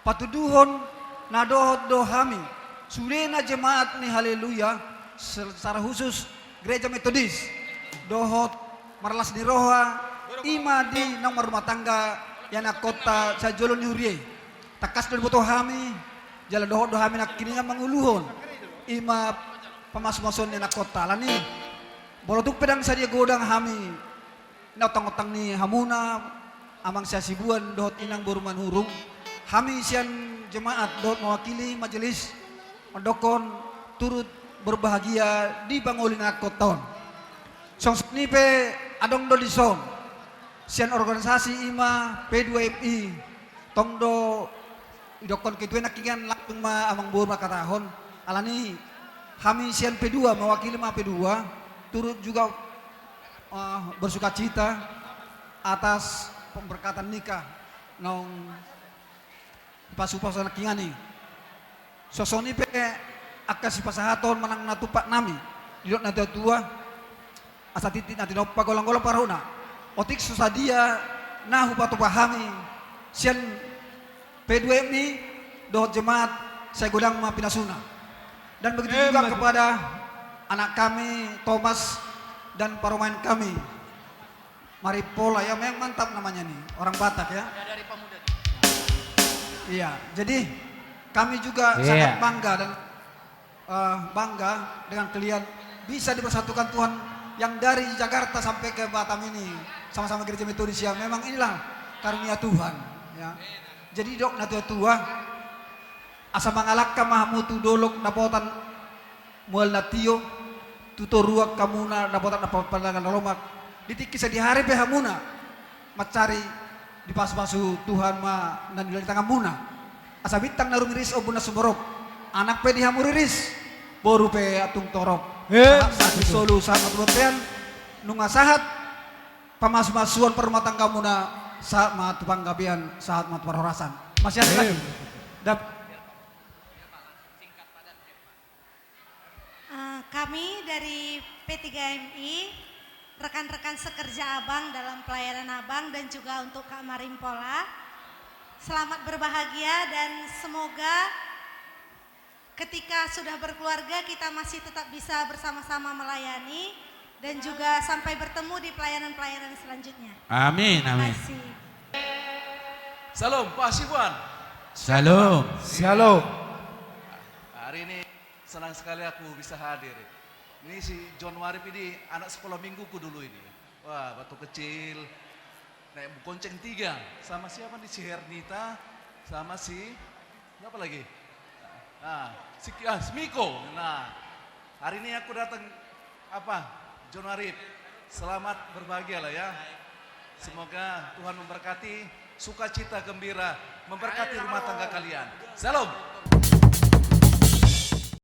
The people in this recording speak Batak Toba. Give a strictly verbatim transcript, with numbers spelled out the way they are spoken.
Patuduhon na dohot do hami, sudena jemaat ni Haleluya, secara khusus Gereja Metodis, dohot marlas ni roha, i ma di naung marrumah tangga ianakhonta sian jolo ni huria i. Tangkas do diboto hami, jala dohot do hami nangkiningan manguluhon, i ma pamasumasuon ni anakhonta. Alani, molo tung pe ndang sadia godang hami na ontangontang ni hamuna, Amang Siasibuan dohot Inang boru Manurung, hami sian jemaat dohot mewakili majelis mandokhon turut berbahagia di pangoli ni anakhonta on. Songon i pe adong do dison sian organisasi i ma P dua M I, tong do didokhon ketua i nangkiningan, langsung ma Amang boru mangkatahon. Alani, hami sian P dua, mewakili ma P dua, turut juga, eh, bersukacita atas pemberkatan nikah naung dipasupasu nangkiningan i. Songon i pe angka sipasahaton manang na tumpak nami, didok natuatua, asa tintin na tinompa, golanggolang parhuna. Otik so sadia na hupatupa hami sian P dua M I dohot jemaat, sai godang ma pinasuna. Dan begitu juga kepada anak kami Thomas dan parumaen kami Marimpola, ya, memang mantap namanya nih, orang Batak, ya. Iya, jadi kami juga sangat bangga dan eh, bangga dengan kalian, bisa dipersatukan Tuhan, yang dari Jakarta sampai ke Batam ini sama-sama Gereja Metodis. Ya, memang inilah karunia Tuhan, ya. Jadi didok natuatua, asa mangalangka ma hamu tu dolok dapotan mual na tio, tu toruan hamuna dapotan na pa-, pandangan na lomak. Di tingki sadihari pe hamuna mansari dipasupasu Tuhan ma na niula ni tanganmuna. Asa bintang na rumiris ombun na sumorop, anak pe di hamu riris, boru pe antung torop. Sahat ma tu solu, sahat ma tu bontean, nunga sahat pamasumasuon parrumatanggaonmuna, sahat ma tu panggabean, sahat ma tu parhorasan. Masih ada lagi. Dap- Eh, kami dari P tiga M I, rekan-rekan sekerja Abang dalam pelayanan Abang, dan juga untuk Kak Marimpola. Selamat berbahagia dan semoga ketika sudah berkeluarga, kita masih tetap bisa bersama-sama melayani dan juga sampai bertemu di pelayanan-pelayanan selanjutnya. Amin, amin. Terima kasih. Syalom, Pak Hasibuan. Syalom. Syalom. Hari ini senang sekali aku bisa hadir. Ini si John Warip ini anak sekolah mingguku dulu ini. Wah, waktu kecil naik gonceng tiga. Sama siapa nih? Si Hernita, sama si, siapa lagi? Ah, si, ah, si Miko. Nah, hari ini aku datang, apa, John Warip, selamat berbahagia lah ya. Semoga Tuhan memberkati, sukacita gembira, memberkati rumah tangga kalian. Syalom.